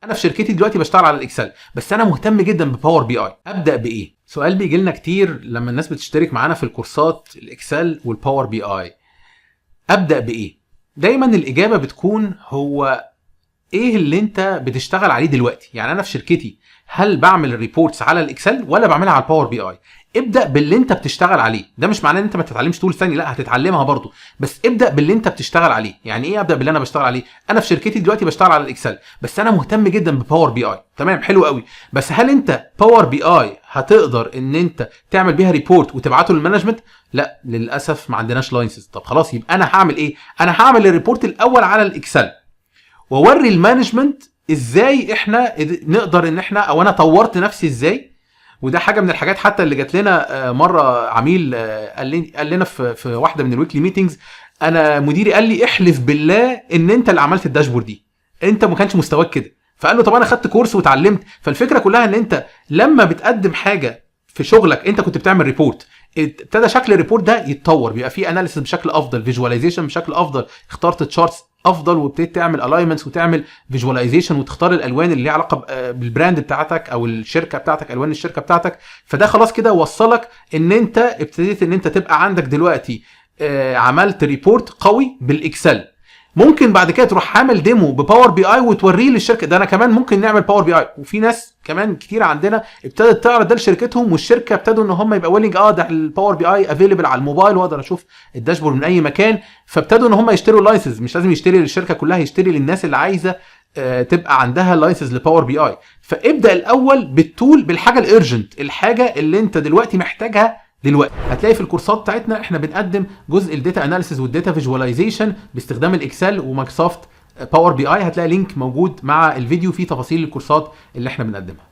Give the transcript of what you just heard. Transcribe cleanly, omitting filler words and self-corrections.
انا في شركتي دلوقتي بشتغل على ال Excel، بس انا مهتم جدا ب Power BI، ابدا بايه؟ سؤال بيجي لنا كتير لما الناس بتشترك معانا في الكورسات ال Excel وال Power BI، ابدا بايه؟ دايما الاجابة بتكون هو ايه اللي انت بتشتغل عليه دلوقتي. يعني انا في شركتي هل بعمل ال reports على ال Excel ولا بعملها على ال Power BI؟ ابدا باللي انت بتشتغل عليه. ده مش معناه ان انت ما تتعلمش tools ثانيه، لا هتتعلمها برضو، بس ابدا باللي انت بتشتغل عليه. يعني ايه ابدا باللي انا بشتغل عليه؟ انا في شركتي دلوقتي بشتغل على ال Excel، بس انا مهتم جدا ب Power BI. تمام، حلو قوي، بس هل انت Power BI هتقدر ان انت تعمل بيها report وتبعته لل management؟ لا، للاسف ما عندناش license. طب خلاص، يبقى انا هعمل ايه؟ انا هعمل ال report الاول على ال Excel واوري ال management ازاي احنا نقدر ان احنا او انا طورت نفسي ازاي. وده حاجة من الحاجات حتى اللي جات لنا مرة عميل قال لنا في واحدة من ال weekly meetings: انا مديري قال لي احلف بالله ان انت اللي عملت ال dashboard دي، انت ما كانش مستواك كده. فقال له طب انا خدت course واتعلمت. فالفكرة كلها ان انت لما بتقدم حاجة في شغلك، انت كنت بتعمل report، ابتدى شكل ال report ده يتطور، بيبقى فيه analysis بشكل افضل، visualization بشكل افضل، اخترت charts افضل وابتديت تعمل alignments وتعمل visualization وتختار الالوان اللي ليها علاقة بال brand بتاعتك او الشركة بتاعتك، الوان الشركة بتاعتك. فده خلاص كده وصلك ان انت ابتديت ان انت تبقى عندك دلوقتي عملت report قوي بال Excel. ممكن بعد كده تروح عامل demo ب Power BI وتوريه للشركه. ده انا كمان ممكن نعمل Power BI، وفي ناس كمان كتير عندنا ابتدت تعرض ده لشركتهم، والشركة ابتدوا ان هم يبقى willing، ده ال Power BI available على الموبايل واقدر اشوف ال dashboard من اي مكان. فابتدوا ان هم يشتروا license، مش لازم يشتري للشركة كلها، يشتري للناس اللي عايزه تبقى عندها license ل Power BI. فابدا الاول بال tool، بالحاجة ال urgent، الحاجة اللي انت دلوقتي محتاجها دلوقتي. هتلاقي في الكورسات بتاعتنا احنا بنقدم جزء ال data analysis وال data visualization باستخدام ال Excel و Microsoft Power BI. هتلاقي link موجود مع الفيديو فيه تفاصيل الكورسات اللي احنا بنقدمها.